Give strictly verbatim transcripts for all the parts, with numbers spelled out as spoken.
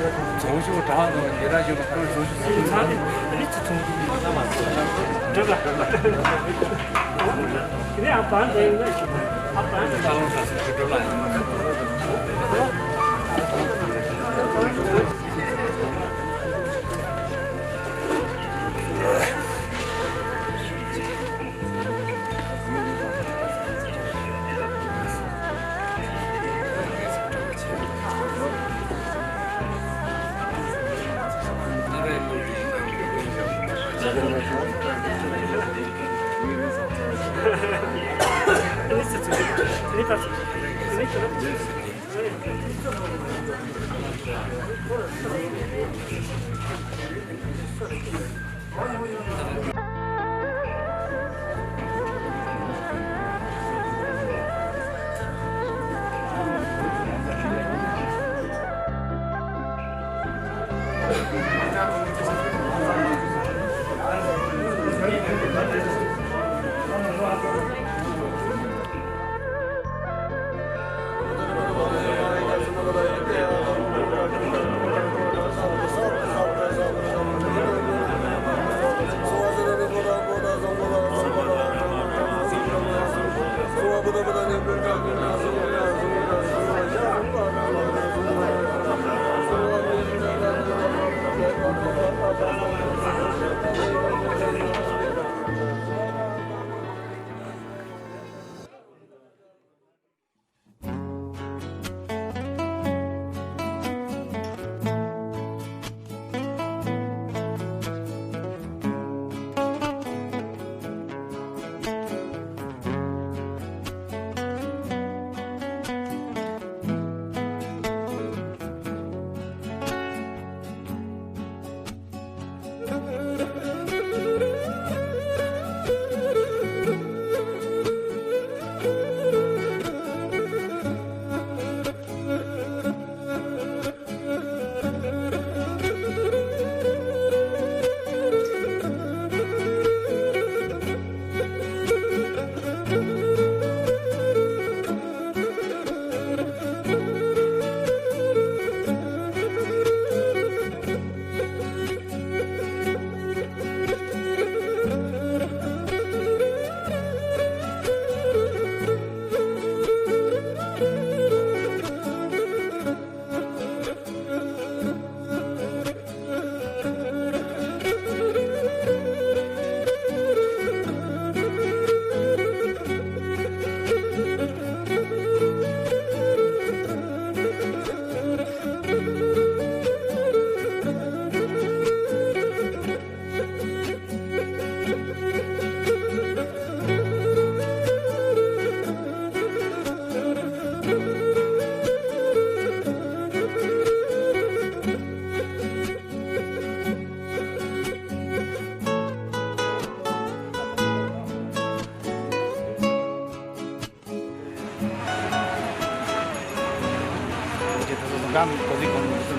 རྫོང་ཤོག་བྲག་དང་རྒྱལ་ར་ཞོལ་ཁོར་རྫོང་ཤོག་ཚང་མ་ཨ་ནི་ཚོ་ཚོང་འགྲོ་ལ་འགྲོ་ལ་ཨ་བང་དེ་ཡིན་ན་ཨ་བང་དེ་ལོང་ས་སུ་འགྲོ་ལ་ཡིན།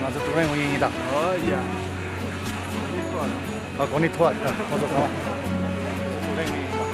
ང་ཚོ་ཀྲུའུ་རེན་ཝུའུ་ཡིན་ད། ཨོ་ཡ། ཨ་གོ་ནི་ཐོ་ཨ་ཁོ་ཚོ་ཚང་མ། ཀྲུའུ་རེན་ཝུའུ་ཡིན་ད།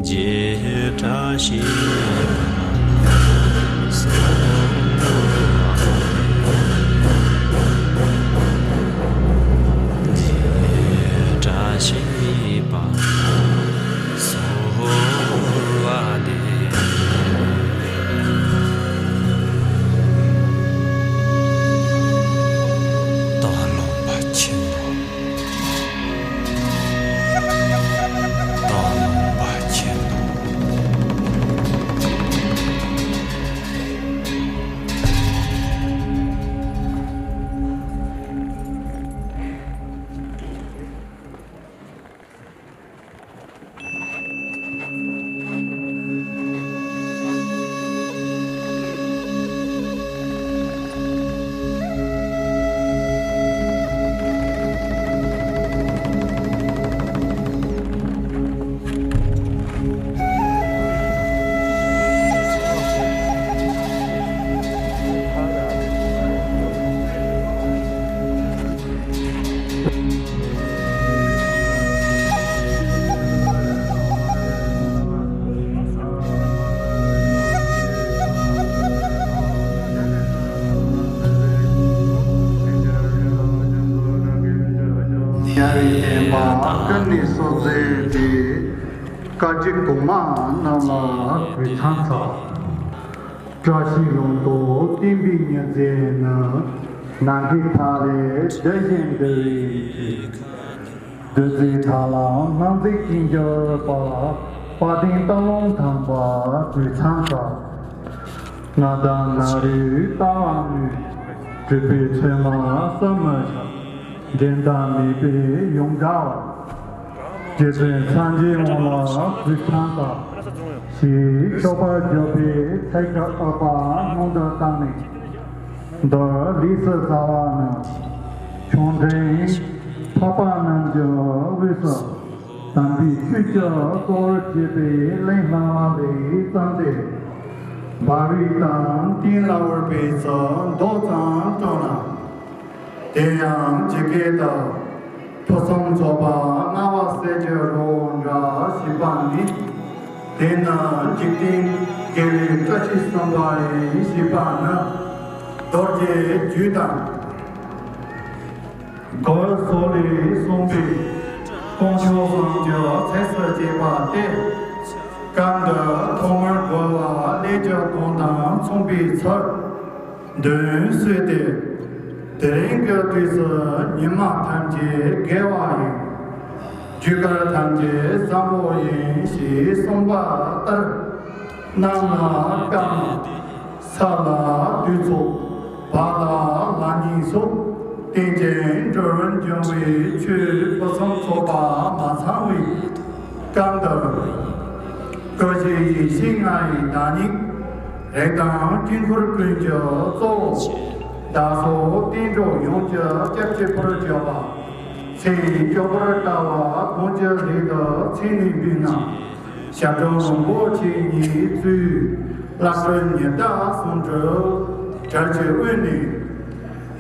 རྗེས་བཀྲ་ཤིས་པ་སོགས། རྗེས་བཀྲ་ཤིས་པ་སོགས་ལ་དེ། སྟག་ལུང་པ་ཆེན་པོ། སྟག་ལུང་པ་ཆེན་པོ། ཡ་རབས་བསྟན་པ་ཀུན་ནས་གསོ་མཛད་དེ། བཀའ་བརྒྱུད་གོང་མ་རྣམས་ལ་གུས་ཕྱག་འཚལ། བཀྲ་ཤིས་ལྷུན་སྟུག་བསྟན་པའི་མྱུར་མཛད་ནི། ནམ་མཁའི་མཐའ་ལས་བདུད་བཞི་འདུལ་བའི་ཕྱིར། བདུད་རྩི་ཐར་ལམ་སྣང་མཛད་ཀུན་གྱུར་པ། དཔལ་ལྡན་སྟག་ལུང་ཐང་པ་གུས་ཕྱག་འཚལ། མངའ་བདག་ནཱ་རོའི་ལྟ་བ་དངོས། གྲུབ་པའི་མཚན་མ་བསམ་མི་ཁྱབ། འགྲན་ཟླ་མེད་པའི་ཡོངས་གྲགས་པ། རྗེ་བཙུན་སངས་རྒྱས་དབང་ལ་གུས་ཕྱག་འཚལ། ཞེས་མཆོད་པར་བརྗོད་པའི་ཚིག་གི་དབུ་པ་སྔོན་དུ་བཏང་ནས། མདོར་ལེགས་སུ་བྱ་བ་ནི། ཆུང་འབྲིང་འཕགས་པ་རྣམས་ཀྱི་དབུས་སུ། དམ་པའི་ཆོས་ཀྱི་གཙོ་བོར་བྱེད་པའི་གླེང་སློང་བ་ལས་བརྩམས་ཏེ། འབར་བའི་གཏམ་བསྟན་ལ་འོས་པའི་ཚུལ་མདོ་ཙམ་བསྐྱངས་ལ། དེ་ཡང་ཇི་སྐད་དུ། ཕུན་སུམ་ཚོགས་པ་མངའ་བ་གསེར་གྱི་རི་བོ་འདྲ་ཞེས་པ་ནི། དེ་ནི་འཇིག་རྟེན་དགེ་བའི་བཀྲ་ཤིས་གསུམ་པ་ཡིན་ཞེས་པ་ནི། རྡོ་རྗེ་རྒྱུད་དང་། གོས་སོགས་ལས་གསུངས་པའི་དཀོན་མཆོག་གསུམ་གྱི་ཚིགས་སུ་བཅད་པ་སྟེ། སྐབས་འདིར་ཐོག་མར་རྒོལ་བ་ཀླད་ཀྱི་དོན་དང་མཚུངས་པའི་ཚུལ། མདུན་བསུས་ཏེ། དེ་རིང་གི་དུས་སུ་ཉི་མ་ཐམས་ཅད་དགེ་བ་ཡིན། རྒྱུ་སྐར་ཐམས་ཅད་བཟང་པོ་ཡིན་ཞེས་གསུངས་པ་ལྟར། གནམ་ལ་སྐར་མ། ས་ལ་དུས་ཚོད། བ་ལ་ལ་ཉིན་སོགས། རྟེན་ཅིང་འབྲེལ་བར་འབྱུང་བའི་ཆོས་ཕུན་སུམ་ཚོགས་པ་མ་ཚང་བའི་སྐབས་འདིར། སྐུ་བཞི་ཡེ་ཤེས་ལྔ་ཡི་བདག་ཉིད། རིགས་དང་དཀྱིལ་འཁོར་ཀུན་གྱི་གཙོ་བོ། བདག་སོགས་བསྟན་འགྲོ་ཡོངས་ཀྱི་སྐྱབས་བཅོལ་བར་བྱ་བ། ཚེ་ཡི་སྐྱོབ་པར་ལྟ་བ་དགོངས་ཀྱི་སླད་དུ་ཚིག་ནི་འབུལ་ན། ཞབས་དྲུང་རིན་པོ་ཆེ་ཉིད་གཙོས་ལྷག་པའི་ཉི་ཟླ་གསུང་སྒྲོག་གྲལ་གྱི་དབུས་ནས།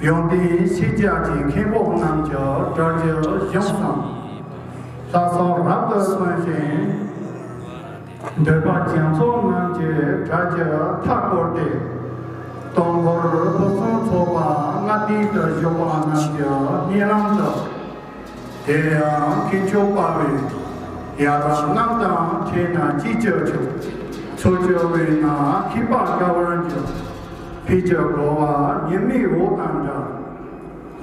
ཡོན་ཏན་ཤེས་བྱ་གྱི་མཁན་པོ་རྣམས་ཀྱི་གྲལ་གྱི་གཞུང་བསྲང་། ལྷག་བསམ་རབ་ཏུ་བརྩོན་ཞིང་། འདོད་པ་ཅན་ཚོགས་རྣམས་ཀྱི་གྲལ་གྱི་མཐའ་བསྐོར་ཏེ། སྟོང་འཁོར་ཕུན་སུམ་ཚོགས་པ་ལྔ་སྟེང་དུ་བཞུགས་པ་རྣམས་ཀྱི་སྙན་ལམ་དུ། དེ་ཡང་མཁས་མཆོག་དཔའ་བོས་ཡར་ལངས་རྣམས་དང་འཕྲད་ན་ཅིས་ཀྱང་ཆོག་ཚུར་སྤྱོད་པས་ན་མཁས་པ་དགའ་བར་འགྱུར། ཕས་ཀྱི་རྒོལ་བ་ཉི་མའི་འོད་དང་འདྲ།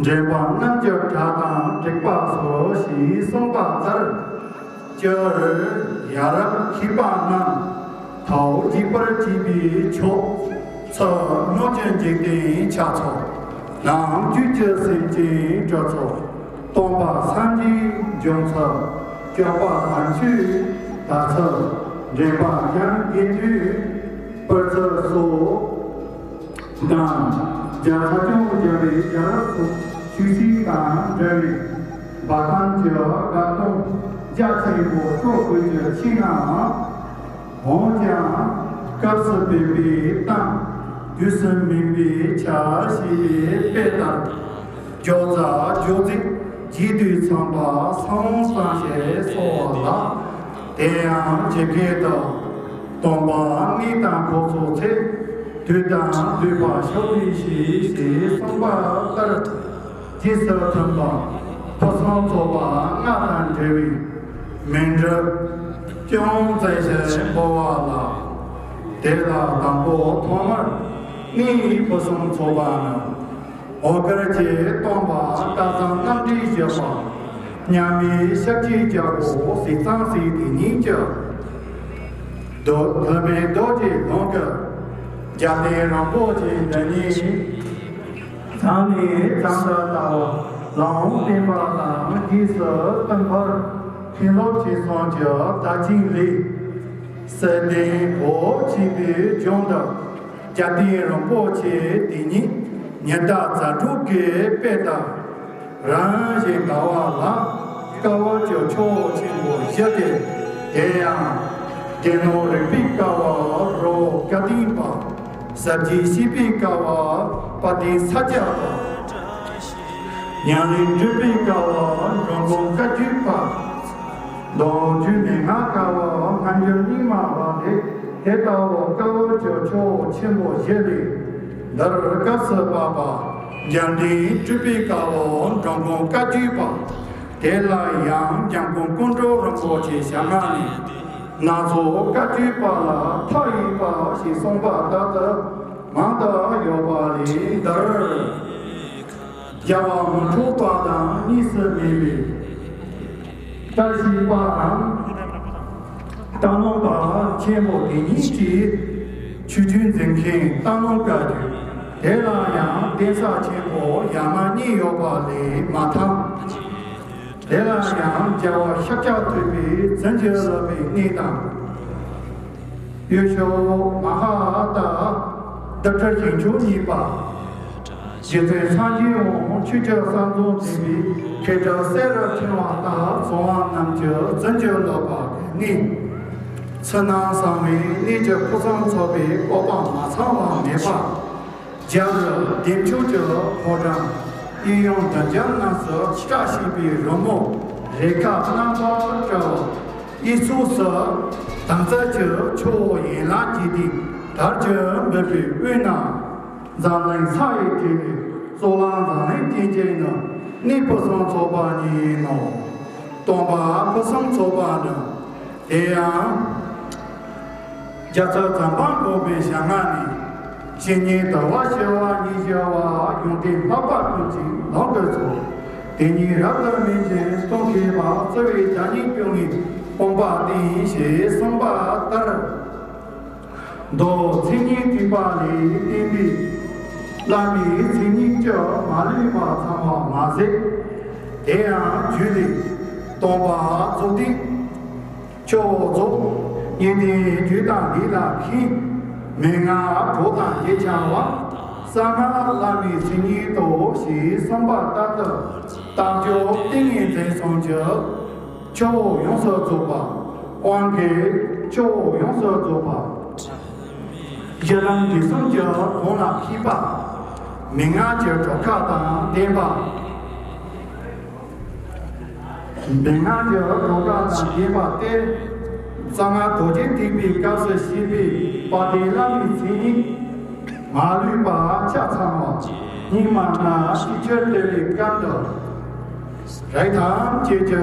འདྲེན་པ་རྣམས་ཀྱི་གྲལ་དང་འགྲིག་པ་སོ་ཞེས་གསུངས་པ་ལྟར། སྤྱིར་ཡ་རབས་མཁས་པ་རྣམས་ཐོག་རྒྱས་པར་བྱས་པའི་ཆོས། ཚུལ་སྣོད་ཀྱི་འཇིག་རྟེན་ཆགས་ཚུལ། ནང་བཅུད་ཀྱི་སེམས་ཅན་སྐྲག་ཚུལ། སྟོང་པ་སངས་རྒྱས་འབྱུང་ཚུལ། སྐྱོབ་པ་དམ་ཆོས་དར་ཚུལ། འདྲེན་པ་རྒྱན་དགེ་འདུན་སྤེལ་ཚུལ་སོགས་དང་། རྒྱལ་ཚབ་ལྗོངས་རྒྱལ་བའི་རྒྱལ་རབས་སོགས་ཆོས་སྲིད་དང་འབྲེལ་བའི་འབའ་ཐང་གི་དགའ་སྟོན་རྒྱ་ཆེན་པོ་སྤྲོ་དགོས་ཀྱི་ཕྱིར་ནའང་། འོན་ཀྱང་སྐབས་སུ་བབས་པའི་གཏམ། དུས་སུ་སྨིན་པའི་ཆ་ཞེས་པའི་དཔེ་ལྟར། སྦྱོར་རྩ་སྦྱོར་ཚིག་རྒྱས་བསྡུས་ཚངས་པ་སངས་བསམ་ཞེས་གསུངས་པ་ལ། དེ་ཡང་ཇི་སྐད་དུ། སྟོན་པ་གནས་དང་འཁོར་ཚོགས་ཚེ། དུས་དང་བསྟུན་པ་ཕྱོགས་རིས་ཞེས་ཞེས་གསུངས་པ་ལྟར། རྗེས་སུ་མཐུན་པ་ཕུན་སུམ་ཚོགས་པ་ལྔ་དང་འབྲེལ་བའི་མཎྜལ་ཅུང་ཙམ་ཞིག་འབུལ་བ་ལ། དེ་ལ་དང་པོ་ཐོག་མར་གནས་ཕུན་སུམ་ཚོགས་པ་ནི། འོ་སྐོལ་གྱི་སྟོན་པ་སྐལ་བཟང་རྣམ་འདྲེན་བཞི་པ། མཉམ་མེད་ཤཱཀྱའི་རྒྱལ་པོ་ཟས་གཙང་སྲས་དེ་ཉིད་ཀྱི། མདོ་བོད་མའི་རྡོ་རྗེ་ལུང་གི་རྒྱལ་བསྟན་རིན་པོ་ཆེ་འདི་ཉིད། མཚམས་ནས་མཚམས་སུ་ལྟ་བ་ལུང་བསྟན་པ་དང་རྗེས་སུ་བསྟུན་པར་མཁན་སློབ་ཆོས་གསུམ་གྱི་བདག་ཆེན་ལས། གསེར་ལྡན་འོད་ཆེན་པོའི་ལྗོངས་འདི། རྒྱལ་བསྟན་རིན་པོ་ཆེ་དེ་ཉིད་ཉི་ཟླ་གཟའ་དྲུག་གི་དཔེ་ལྟར། རིམ་བཞིན་དགའ་བ་ལ་དཀའ་བ་གྱུར་ཆོས་ཆེན་པོ་བཞི་སྟེ། དེ་ཡང་སྡེ་སྣོད་རིག་པའི་དཀའ་བ་རི་བོ་སྐལ་ལྡན་པ། ཟབ་རྒྱས་ཤེས་པའི་དཀའ་བ་དཔལ་ལྡན་ས་སྐྱ་པ། ཉམས་ལེན་སྤྲུལ་པའི་དཀའ་བ་འགྲོ་མགོན་བཀའ་བརྒྱུད་པ། མདོ་རྒྱུད་མན་ངག་དཀའ་བ་སྔ་འགྱུར་རྙིང་མ་བ་སྟེ། དེ་ལྟ་བུ་དཀའ་བ་གྱུར་ཆོས་ཆེན་པོ་བཞི་ལས། འདིར་སྐབས་སུ་བབ་པ་འཇམ་དཔལ་སྤྲུལ་པའི་དཀའ་བ་འགྲོ་མགོན་བཀའ་བརྒྱུད་པ། དེ་ལ་ཡང་འཇམ་མགོན་ཀཽཎ་གྲོལ་རིན་པོ་ཆེ་ཞལ་སྔ་ནས། སྣ་ཚོགས་བཀའ་བརྒྱུད་པ་ལ་མཐའ་ཡས་པ་ཞེས་གསུངས་པ་ལྟར་དུ་མང་དུ་ཡོད་པ་ལས། འདིར་རྒྱལ་བ་མི་འཕྲོགས་པ་དང་གཉིས་སུ་མེད་པའི་བཀྲ་ཤིས་པའམ་སྟག་ལུང་པ་ཆེན་པོ་དེ་ཉིད་ཀྱི་ཆོས་བརྒྱུད་འཛིན་མཁན་སྟག་ལུང་བཀའ་བརྒྱུད། དེ་ལ་ཡང་གདན་ས་ཆེན་པོ་ཡ་མ་གཉིས་ཡོད་པ་ལས་མ་ཐག་དེ་ལ་ཡང་རྒྱལ་བ་ཤཱཀྱ་ཐུབ་པའི་བཙུན་གྱི་བསླབ་པའི་གནས་དང་། ཡུལ་ཤོད་མ་ཧཱ་ཏ་རྡུལ་ཕྲ་ཞིང་མཆོག་གཉིས་པ། རྗེ་བཙུན་སངས་རྒྱས་དབང་ཆོས་ཀྱི་གསང་རྫོང་འཛིན་པའི་མཁས་གྲུབ་གསེར་རབ་ཕྲེང་བ་ལྟར་གསང་བ་རྣམས་ཀྱི་བཙུན་གྱི་བསླབ་པ་གི་གནས། ཕྱི་ནང་གསང་བའི་གནས་ཀྱི་ཕུན་སུམ་ཚོགས་པའི་སྤོབས་པ་མ་ཚང་བ་མེད་པ། རྒྱབ་ཏུ་བདེ་མཆོག་གི་ཕོ་བྲང་། གཡས་གཡོན་བདུན་བརྒྱ་རྣམས་སུ་བཀྲ་ཤིས་པའི་རོལ་མོ། རེ་ཁཱ་རྣམ་པར་བཀྲ་བ། གཡས་ཕྱོགས་སུ་དམ་རྫས་ཀྱི་ཆུ་བོ་ཡན་ལག་བརྒྱད་ལྡན་དར་གྱིས་འབུད་པའི་དབུས་ན། འཛམ་གླིང་ས་ཡི་གྲས་ལས་གཙུག་ལག་འཛམ་གླིང་ཅན་གྱི་ནི། གནས་ཕུན་སུམ་ཚོགས་པ་ཉིད་ཡིན་ནོ། སྟོན་པ་ཕུན་སུམ་ཚོགས་པ་ནི། དེ་ཡང་། རྒྱལ་ཚབ་ཛམ་བྷ་གོང་མའི་ཞལ་སྔ་ནས། བཤེས་གཉེན་དར་བ་ཞི་བ་ཉིད་ཞི་བ་ཡོན་ཏན་ལྷག་པར་དུ་ཅིག་ལོངས་སྐུ་ཚོགས། དེ་ཉིད་རབ་ཏུ་སྨིན་ཅིང་སྟོན་མཁས་པ། བརྩེ་བའི་བྱ་ཉིད་སྐྱོང་ངེས་དཔུང་པ་བསྟེན་ཞེས་གསུངས་པ་ལྟར། མདོ་མཚན་ཉིད་སྤྲུལ་པ་ལས་བསྟན་པའི་བླ་མའི་མཚན་ཉིད་ཀྱི་མ་ལུས་པ་ཚང་བ་མ་ཟད། དེ་ཡང་རྒྱུད་ལས་སྟོན་པ་རྫོགས་ལྡན། ཆུ་བོ་རྫོགས། གཉིས་ལྡན་རྒྱུད་དང་ལས་ལ་མཁས། མན་ངག་གྲོགས་དང་གྱེས་ཆགས་པ། གསང་སྔགས་བླ་མའི་མཚན་ཉིད་དོ་ཞེས་གསུངས་པ་ལྟར་དུ། རྟགས་བརྗོད་ཏིང་ངེ་འཛིན་གསུམ་གྱི་ཆུ་བོ་ཡོངས་སུ་རྫོགས་པ། དབང་གི་ཆུ་བོ་ཡོངས་སུ་རྫོགས་པ། གཞི་ལམ་འབྲས་གསུམ་གྱི་དོན་ལ་མཁས་པ། མན་ངག་གི་གྲོགས་ཁ་དང་ལྡན་པ། མན་ངག་གི་གྲོགས་ཁ་དང་ལྡན་པ་སྟེ། གསང་སྔགས་རྡོ་རྗེ་ཐེག་པའི་སྐབས་སུ་བཤད་པའི་དཔལ་ལྡན་བླ་མའི་མཚན་ཉིད་མ་ལུས་པ་ཆ་ཚང་བ། སྙིགས་མ་ལྔ་ཤེས་བྱར་བསྟན་པའི་སྐབས་འདིར། རིགས་ཐམས་ཅད་ཀྱི་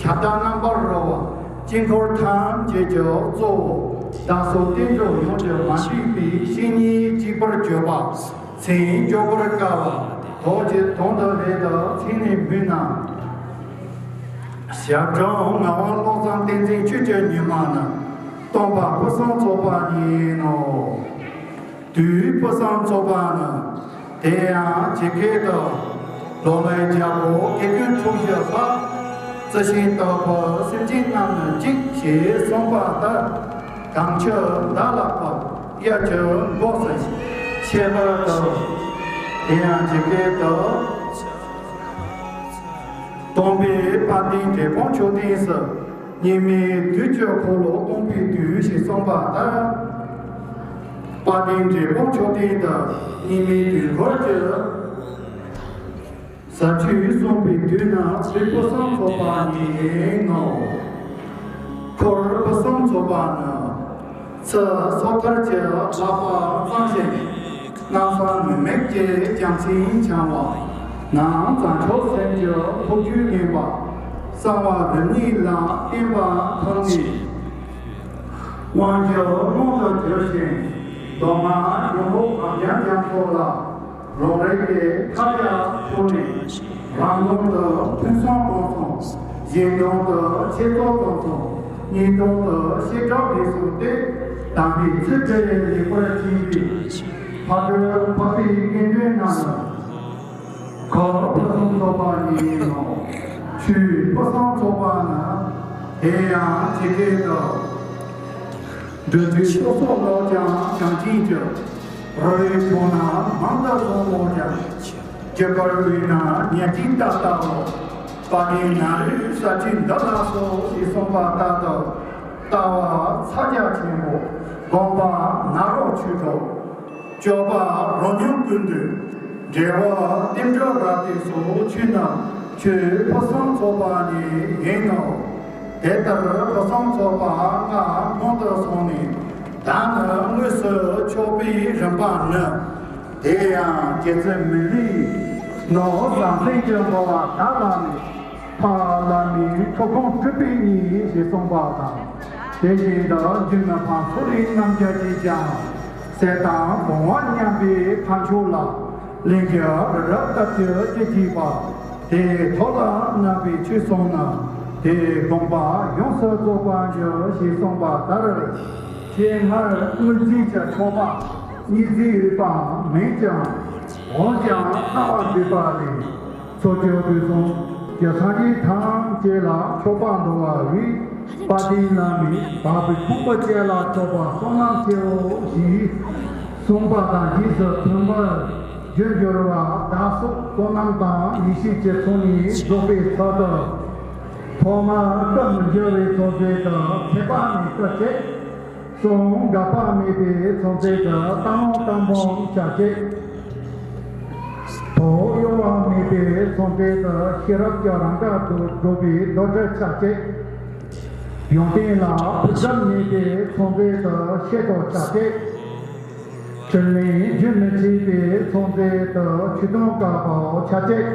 ཁྱབ་བདག་རྣམ་པར་རོལ་པ། དཀྱིལ་འཁོར་ཐམས་ཅད་ཀྱི་གཙོ་བོ། བདག་སོགས་རྟེན་འབྱུང་ཡོངས་ཀྱི་མ་འདྲེས་པའི་བཤེས་གཉེན་གཅིག་པར་གྱུར་པ། མཚན་བརྗོད་པར་དཀའ་བ། རྡོ་རྗེ་དོན་དུ་ལས་དང་མཚན་ནས་སྨོས་ན། ཞབས་དྲུང་ངག་དབང་བློ་བཟང་བསྟན་འཛིན་ཆོས་ཀྱི་ཉི་མ་ནི་སྟོན་པ་ཕུན་སུམ་ཚོགས་པ་ཉིད་ཡིན་ནོ། དུས་ཕུན་སུམ་ཚོགས་པ་ནི། དེ་ཡང་ཇི་སྐད་དུ། ལོ་ལེགས་རྒྱལ་པོ་སྐྱེ་དགུའི་འཁྲུངས་གཞི་པ། བརྩེ་ཞིང་བརྟག་པའི་སེམས་ཅན་རྣམས་ནི་གཅིག་ཞེས་གསུངས་པ་ལྟར། གང་ཕྱིར་བདག་ལ་བབ། གཡས་ཀྱི་མགོ་ཟིན། ཁྱད་པར་དུ། དེ་ཡང་ཇི་སྐད་དུ། སྟོན་པའི་དཔལ་ལྡན་འབྲས་སྤུངས་མཆོད་རྟེན་སུ། སྙིགས་མའི་དུས་ཀྱི་འཁོར་ལོ་སྟོང་པའི་དུས་ཞེས་གསུངས་པ་ལྟར། དཔལ་ལྡན་འབྲས་སྤུངས་མཆོད་རྟེན་དུ་སྙིགས་མའི་དུས་འཁོར་གྱི་ཟབ་ཆོས་གསུངས་པའི་དུས་ན་དུས་ཕུན་སུམ་ཚོགས་པ་ཉིད་ཡིན་ནོ། འཁོར་ཕུན་སུམ་ཚོགས་པ་ནི། ཚུར་སོ་ཐར་གྱི་ལྷག་པ་གཙང་ཞིང་། སྣང་བ་མུན་མེད་ཀྱི་རྒྱལ་མཚན་འཆང་བ། ནང་བྱང་ཕྱོགས་སེམས་ཀྱི་ཐུགས་རྒྱུད་ངེས་པ། གསང་བ་རིམ་གཉིས་ལ་བརྟེན་པ་ཐོབ་ནས། དབང་ཕྱུག་མངོན་དུ་གྱུར་ཞིང་། མདོ་སྔགས་ཡོན་པོ་གང་རྐྱང་རྐྱང་ཐོབ་ལ། རང་རིག་གི་ཐབས་ཡང་ཐོབ་ནས། རང་དོན་དུ་ཕུན་སུམ་ཚོགས་སོང་། གཞན་དོན་དུ་ཆེ་བཙོག་ཙམ་སོང་། གཉིས་དོན་དུ་ཤེས་རབ་ལས་སོང་སྟེ། དམ་པའི་ཚུལ་ཁྲིམས་ལེགས་པར་བཅས་པའི། ཕ་རོལ་འཕགས་པའི་དགེ་འདུན་རྣམས་ལ། འཁོར་ཕུན་སུམ་ཚོགས་པ་ཉིད་ཡིན་ནོ། ཆོས་ཕུན་སུམ་ཚོགས་པ་ནི། དེ་ཡང་ཇི་སྐད་དུ། འབྲུ་དྲུག་སོ་སོར་ལོག་ཀྱང་བྱང་ཆུབ་ཀྱི། རོ་ཡི་བུ་ན་མང་དུ་སོང་མོད་ཀྱང་། རྒྱུ་སྐར་འོད་ན་ཉག་གཅིག་ལྟ་ལྟ་བུ། དཔལ་ལྡན་ནཱ་རོའི་ས་བཅུད་འདི་ལགས་སོ་ཞེས་གསུངས་པ་ལྟར་དུ། ལྟ་བ་ཕྱག་རྒྱ་ཆེན་པོ། སྒོམ་པ་ནཱ་རོ་ཆོས་གྲོགས། སྤྱོད་པ་རོ་སྙོམས་ཀུན་འདུས། འབྲེལ་བ་རྟེན་འབྲེལ་རབ་བརྟན་སོགས་ཆོས་རྣམས་ཆོས་ཕུན་སུམ་ཚོགས་པ་ཉིད་ཡིན་ནོ། དེ་ལྟར་ཕུན་སུམ་ཚོགས་པ་ལྔ་སྔོན་དུ་སོང་ནས། ད་ནི་དངོས་སུ་ཆོག་པའི་རིམ་པ་ནི། དེ་ཡང་རྗེ་བཙུན་མི་ལའི་ནོར་ཟང་ཟིང་གི་འབུལ་བ་བདག་ལ་ནི། ཕ་བླ་མའི་ཐུགས་དགོངས་སྒྲུབ་པའི་ཉིད་ཞེས་གསུངས་པ་དང་། དེ་བཞིན་དུ་འཇུ་མི་ཕམ་མཚོ་ལས་རྣམ་རྒྱལ་གྱིས་ཀྱང་། ཟས་དང་བུང་བ་མཉམ་པའི་ཕ་མཆོག་ལ། ལན་བརྒྱར་རབ་བཏབ་ཀྱི་ཅི་བགྱིས་པ། དེའི་ཐོག་ལ་བསྣམས་པའི་ཆོས་གསུངས་ན། དེའི་དགོངས་པ་ཡོངས་སུ་རྫོགས་པར་འགྱུར་ཞེས་གསུངས་པ་ལྟར། ཆེས་སྔར་དངོས་རྫས་ཀྱི་ཆོག་པ་སྙིང་རྗེའི་དབྱེ་བ་མེད་ཀྱང་། འོན་ཀྱང་རྣ་བ་འདུས་པ་ལས། ཚོགས་ཀྱི་དུས་གསུམ་གྱི་སངས་རྒྱས་ཐམས་ཅད་ལ་མཆོད་པ་འབུལ་བ་ཡིས། དཔལ་ལྡན་བླ་མའི་བ་སྤུའི་ཕུང་པོ་བཅས་ལ་མཆོད་པ་བསོད་ནམས་ཆེའོ་ཞེས་གསུངས་པ་དང་། རྗེས་སུ་མཐུན་པར་རྒྱུར་གྱུར་པ་དག་སོགས་བསོད་ནམས་དང་ཡེ་ཤེས་ཀྱི་ཚོགས་གཉིས་རྫོགས་པའི་ཚུལ་དུ། ཐོག་མར་སྐུ་མི་འགྱུར་བའི་ཚོགས་རྫས་དུ་ཚེ་དཔག་མེད་སྐུ་བྱེད། གསུམ་འགག་པ་མེད་པའི་ཚོགས་རྫས་དུ་སྟག་མོ་སྟག་འབུམ་ཆ་བྱེད། ཐོག་གཡོ་བ་མེད་པའི་ཚོགས་རྫས་དུ་ཤེས་རབ་ཀྱི་རང་སྒྲ་སྒྲོག་པའི་རྡོ་རྗེ་ཆ་བྱེད། ཡོན་ཏན་ལ་ཕུགས་བསམ་མེད་པའི་ཚོགས་རྫས་དུ་ཤེལ་ཏོག་ཆ་བྱེད། ཕྲིན་ལས་རྒྱུན་མི་ཆད་པའི་ཚོགས་རྫས་དུ་ཆོས་དུང་དཀར་པོ་ཆ་བྱེད།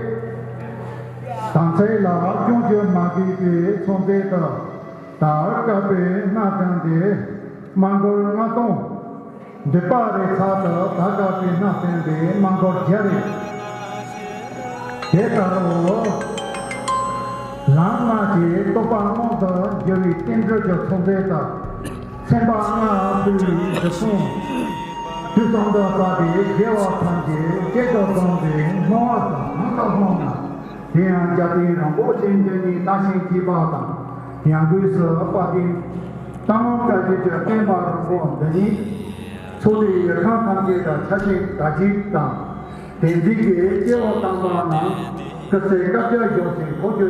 དམ་ཚིག་ལ་སྐྱོན་གྱིས་མ་གོས་པའི་ཚོགས་རྫས་དུ་དར་དཀར་པོའི་སྣ་བསྟན་ཏེ་དམར་མགུར་ལྔ་སྟོང་། འདུས་པ་རེ་ཚ་དུ་དར་དཀར་པོའི་སྣ་བསྟན་པའི་དམར་མགུར་བརྒྱ་རེ། དེ་ལྟར་རོ། ལམ་ལྔ་གི་རྟོགས་པ་མངོན་དུ་འགྱུར་བའི་རྟེན་འབྲེལ་གྱི་ཚོགས་རྫས་དང་། སེམས་པ་ལྔ་ཕུལ་བའི་གཞི་མཐོང་། དུས་གསུམ་དུ་བསགས་པའི་དགེ་བ་ཐམས་ཅད་གཅིག་ཏུ་བསྡོམས་ཏེ་སྨོན་ལམ་དུ་མང་དུ་སྨོན་ན། དེ་ཡང་རྒྱལ་བསྟན་རིན་པོ་ཆེ་འདི་ཉིད་དར་ཞིང་རྒྱས་པ་དང་། ཡང་སྒོས་སུ་དཔལ་ལྡན་སྟག་མོ་བཀའ་བརྒྱུད་ཀྱི་བསྟན་པ་རིན་པོ་འདི་ཉིད། ཚོགས་ལས་ཡུལ་ཁམས་ཐམས་ཅད་དུ་ཁྱབ་ཞིང་དར་རྒྱས་དང་། དེ་འཛིན་གྱི་སྐྱེ་བོ་དམ་པ་རྣམས་སྐུ་ཚེ་བསྐལ་བརྒྱར་བཞུགས་ཤིང་འཁོར་གྱི་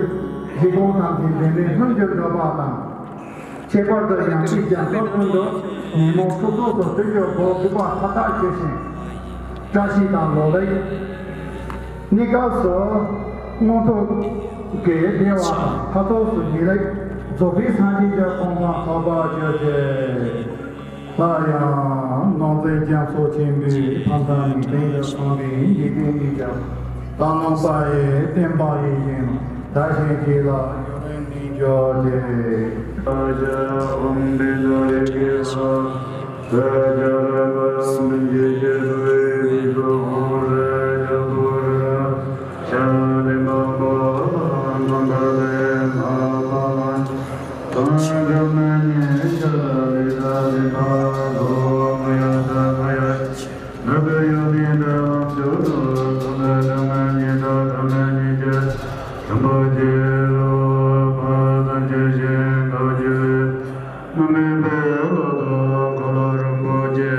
རྗེ་བོ་ཐམས་ཅད་འབད་མེད་ལྷུན་གྱིས་གྲུབ་པ་དང་། ཁྱད་པར་དུ་ཡང་སྲིད་རྒྱ་མཚོ་ཀུན་ཏུ་ཉོན་མོངས་ཕྱོགས་སོགས་སུ་སྟོན་གྱི་སྒོ་ཕུག་པ་མཐའ་དག་ཞི་ཞིང་། བཀྲ་ཤིས་དང་ལོ་ལེགས། གནས་སྐབས་སུ་མངོན་མཐོ་གི་བདེ་བ་དང་མཐའ་ཐོག་སུ་ངེས་ལེགས་རྫོགས་པའི་སངས་རྒྱས་ཀྱི་གོ་འཕང་ཐོབ་པར་གྱུར་ཅིག་ལ་ཡང་ནང་རྫས་རྒྱ་མཚོ་ཆེན་པོའི་ཕ་མཐའ་ནས་དེང་དུ་སོང་བའི་འཇིག་རྟེན་གཉིས་ཀྱང་། གཏན་ལ་ཕབ་པའི་བསྟན་པ་ཡིད་བཞིན་དར་ཞིང་རྒྱས་ལ་ཡུན་རིང་གནས་གྱུར་ཅིག་ཀླུ་མོ་རིན་པོ་ཆེ།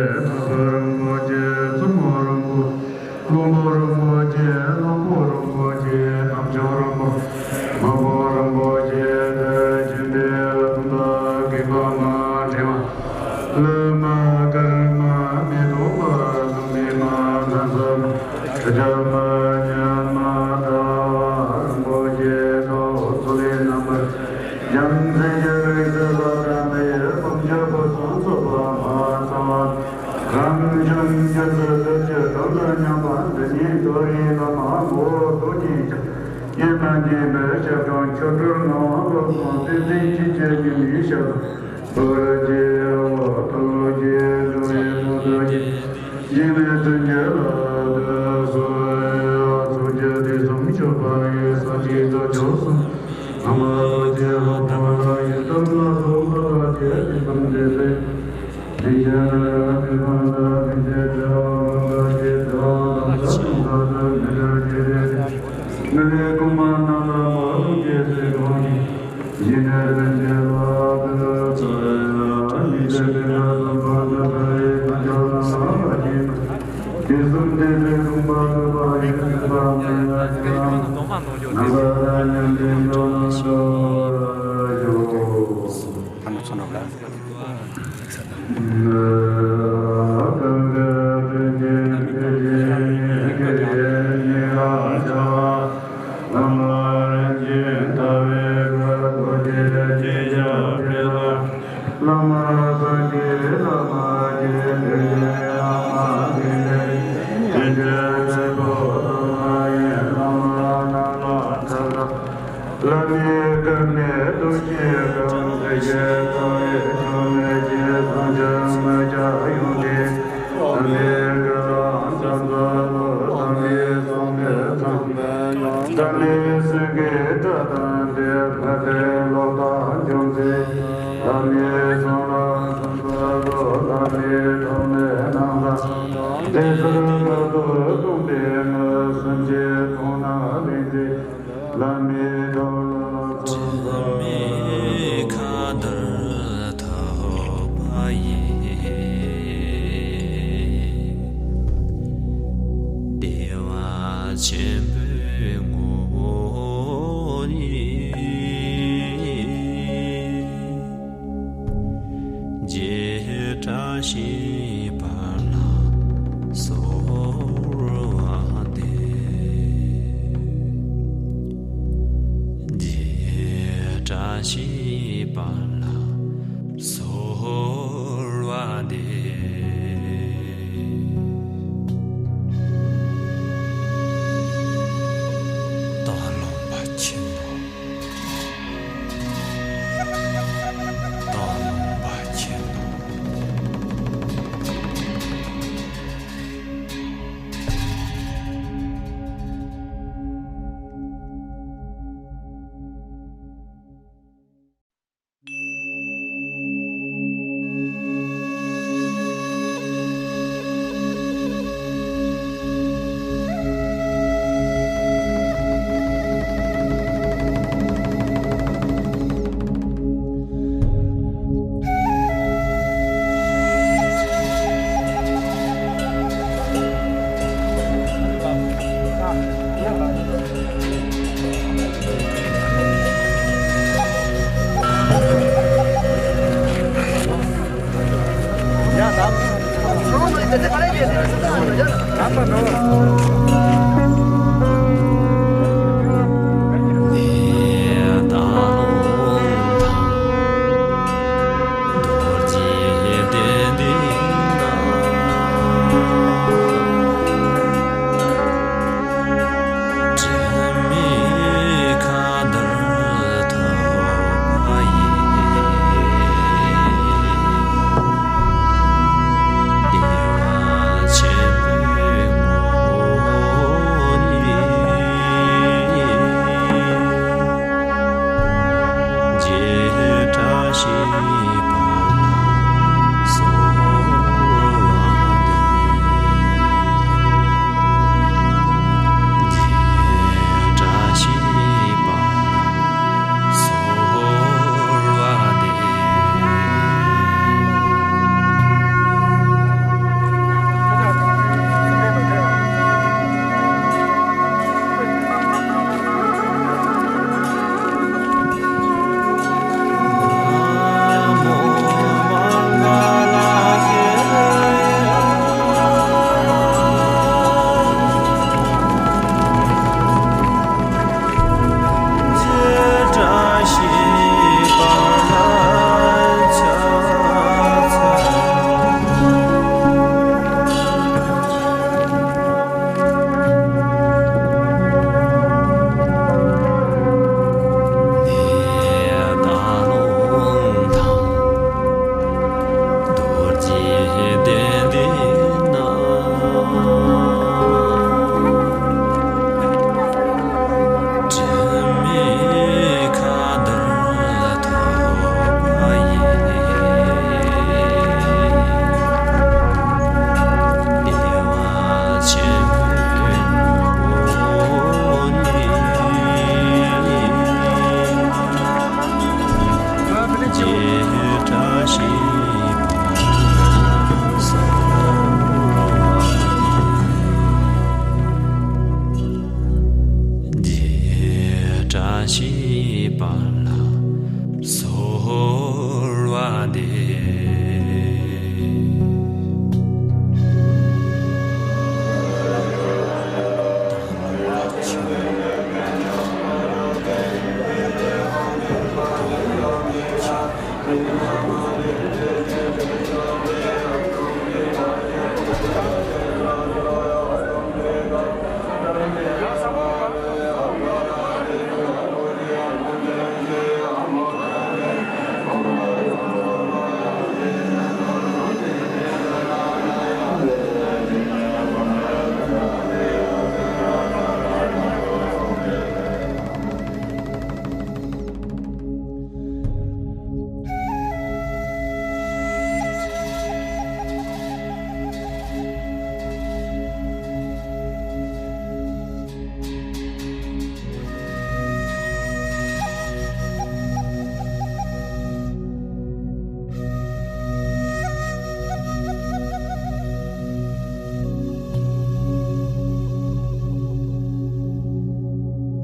ནག་པོ་རིན་པོ་ཆེ། ནག་པོ་རིན་པོ་ཆེ། དམ་ཆོས་རིན་པོ་ཆེ། མ་པོ་རིན་པོ་ཆེ། ཐེག་ཆེན་པའི་ལམ་དང་དགེ་བ་མ་འབྲེལ་བ། ལས་མ་དགར་མ་མི་ལྡོག་པ། ལུང་མི་མ་ལྷ་ས་མ་ཤཱཀྱ་མ་ཉ་མ་ད་རིན་པོ་ཆེ་ཐོག་ཚོ་ལས་རྣམ་པར་རྒྱལ་མཚན་གྱི་རིགས་སུ་ལ་དམ་པའི་དཔལ་འབྱོར་ཕུན་སུམ་ཚོགས་པ་མ་ཚང་བ། རང་བྱུང་རྒྱ་མཚོའི་ཟུར་གྱི་གྲོང་དུ་མཉམ་པ་འདི་ཉིད་རྡོ་རིང་ལ་མ་མོ་རྡོ་རྗེ་འཆང་། ཡེ་ན་འདས་པའི་ཞབས་དྲུང་ཆོ་འཕྲུལ་ངག་དབང་བློ་བཟང་བསྟན་འཛིན་ཆོས་རྒྱལ་གྱི་མིང་ཞབས་ཏུ། རྡོ་རྗེ་འོ་ཐུགས་རྗེ་འགྲོ་བའི་མུ་སྟེགས་ཀྱི། སྦྱིན་པའི་བརྩོན་འགྲུས་ལ་ཐུགས་སུ་ཡོད། ཐུགས་རྗེ་ཐོས་བསམ་སྤྱོད་པ་ཡི། སངས་རྒྱས་བདག་ཅག་གསུམ། ཨ་མ་རྡོ་རྗེ་ཧོ་ཕོ་ལ་ཡི་དམ་ལ་སོགས་པ་ལ་དེ་དེ་དམ་དེ་ལས། དེ་ཡང་རབ་ཏུ་བཟང་དང་མི་ཚེ་བདེ་བ་མང་དང་རྒྱས་བདེ་བ་དང་ས་དང་ས་དང་མི་འདྲ་རྒྱས་ཏེ། མི་ལས་ཀུན་མ་རྣམས་ལ་མ་ལུས་རྒྱས་སུ་གང་ཞིང་། ཡེ་ནས་ལྷན་སྐྱེས་ལ་ཐུགས་སུ་ཡང་ཉིན་མཚན་དུས་མཐར་ཐུག་པ་འདི་ལྟ་བུའི་དཀོན་མཆོག་གསུམ་ལ་བརྟེན་ནས། དུས་གསུམ་བདེ་སྟེ་ལུང་པ་ཐུབ་པ་ཡེ་ནས་པ་མེད་ན་ཡང་རྣམ་པ་དང་མཉམ་པའི་འགྲོ་ལ་འགྲོ་བར་ཤོག། བླ་མའི་བཀའ་ནི་ཐུགས་ཀྱི་བཀའ། ཐུགས་རྗེ་ཐོབ་པའི་ཆོས་མེད་ཀྱི་བཟང་སྤྱོད་མི་བྱ་ཡོན་ཏན། བླ་མའི་བཀའ་ལ་འཚམས་པ་ལོ། བླ་མའི་གསུང་ལ་འཚམས་པ་ལོ། བླ་མའི་སེང་གེའི་སྒྲ་དང་ལྡན་པ་དེ་ལོག་ལྟ་འཇོམས་མཛད། བླ་མའི་གསུང་ལ་འཚམས་པ་ལོ། བླ་མའི་ཐོག་མའི་རྣམ་ཐར་དེ་ཚུར་བར་དུ་སྟོན་པའི་ངོ་། སེམས་ཅན་མཐོང་ན་ལེགས་མཛད། བླ་མའི་ཐུགས་ལ་འཚམས་པ། ཁ་ཏར་ཐོབ་པ་ཡི། བདེ་བ་ཆེན་པོའི་ངོ་བོ་ནི། བྱེ་བྲག་ཤེས་པ་ལ་གསོལ་བ་འདེབས། བྱེ་བྲག་ཤེས་པ་ལ་གསོལ་བ་འདེབས། སྟག་ལུང་པ་ཆེན་མོ།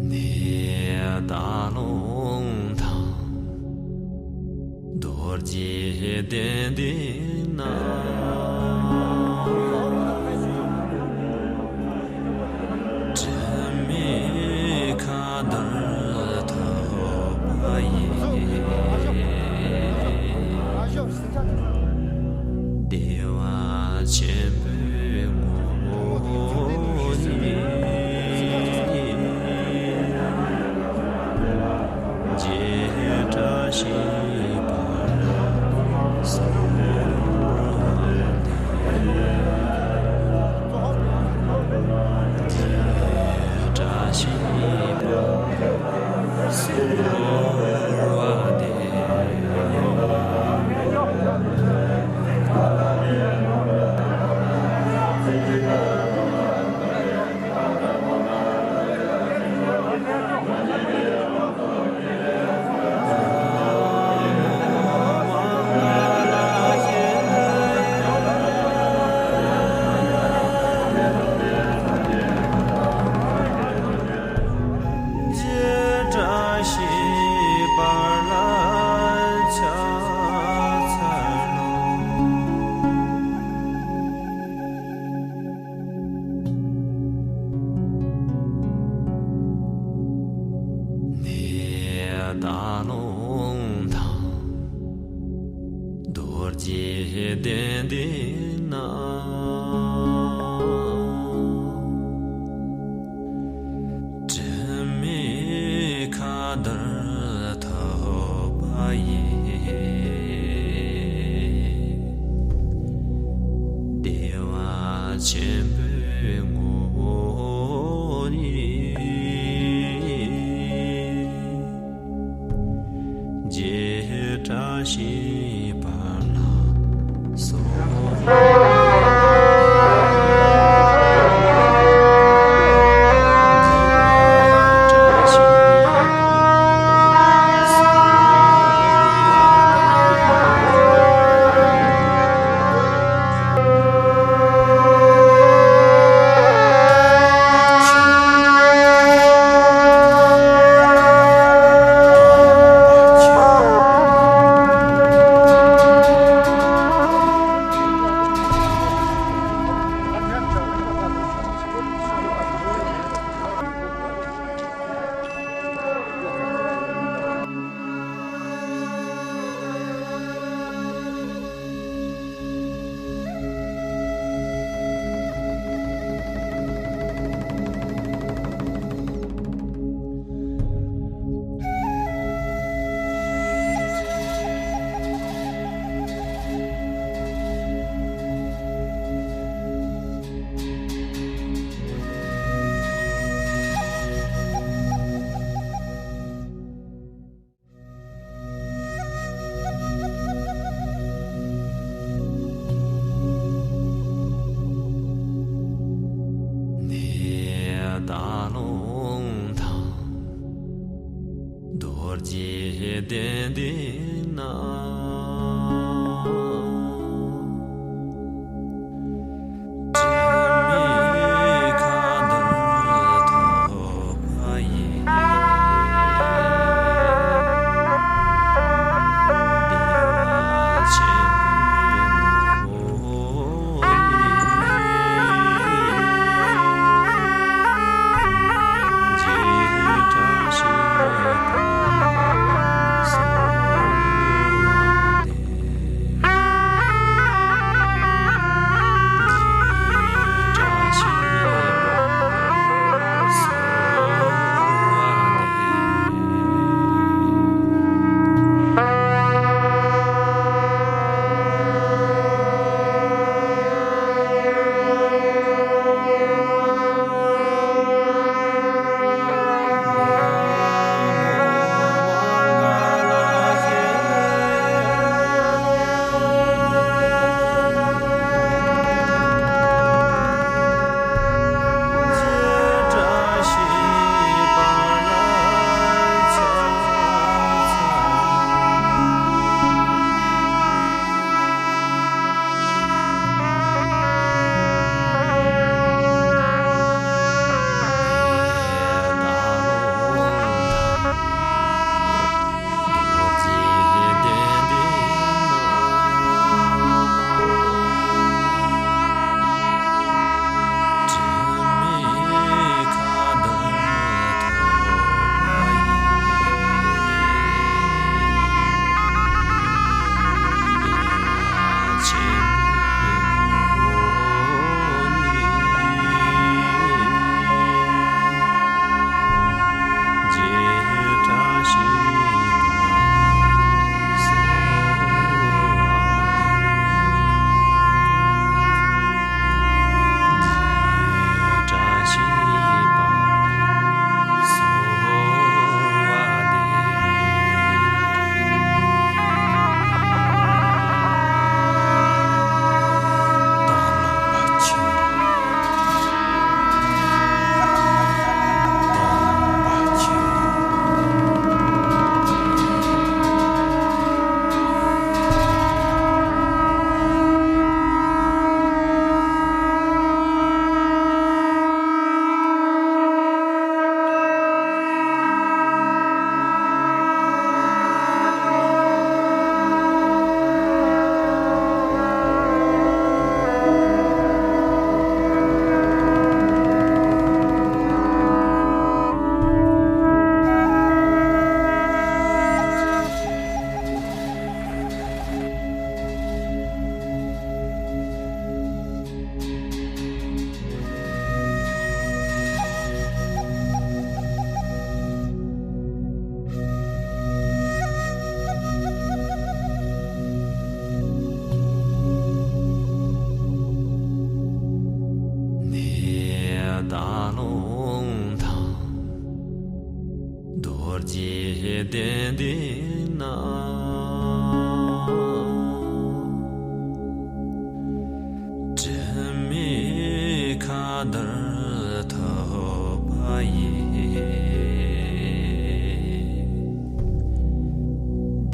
ནས་སྟག་ལུང་དང་། རྡོ་རྗེ་གདན་འདི་ན། དྲི་མེད་མཁའ་ལྟར་ཐོབ་པ་ཡི། བདེ་བ་ཆེན་པོའི་ངོ་བོ་ཉིད། རྗེས་བཀྲ་ཤིས་པ་ལ་གསོལ་བ་འདེབས། རྗེས་བཀྲ་ཤིས་པ་ལ་གསོལ་བ་འདེབས། རྗེས་བཀྲ་ཤིས་པ་ལ་ཕྱག་འཚལ་ལོ། ནས་སྟག་ལུང་དང་། རྡོ་རྗེ་གདན་འདི་ན། དྲི་མེད་མཁའ་ལྟར་ཐོབ་པ་ཡི། བདེ་བ་ཆེན་པོའི་ངོ་བོ་ཉིད། རྗེས་བཀྲ་ཤིས་པ་ལ་གསོལ།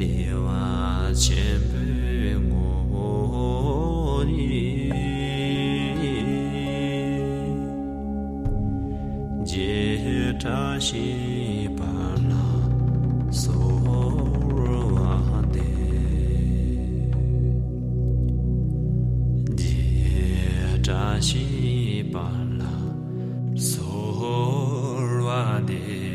བདེ་བ་ཆེན་པོའི་ངོ་བོ་ཉིད། རྗེས་བཀྲ་ཤིས་པ་ལ་གསོལ་བ་འདེབས། རྗེས་བཀྲ་ཤིས་པ་ལ་གསོལ་བ་འདེབས།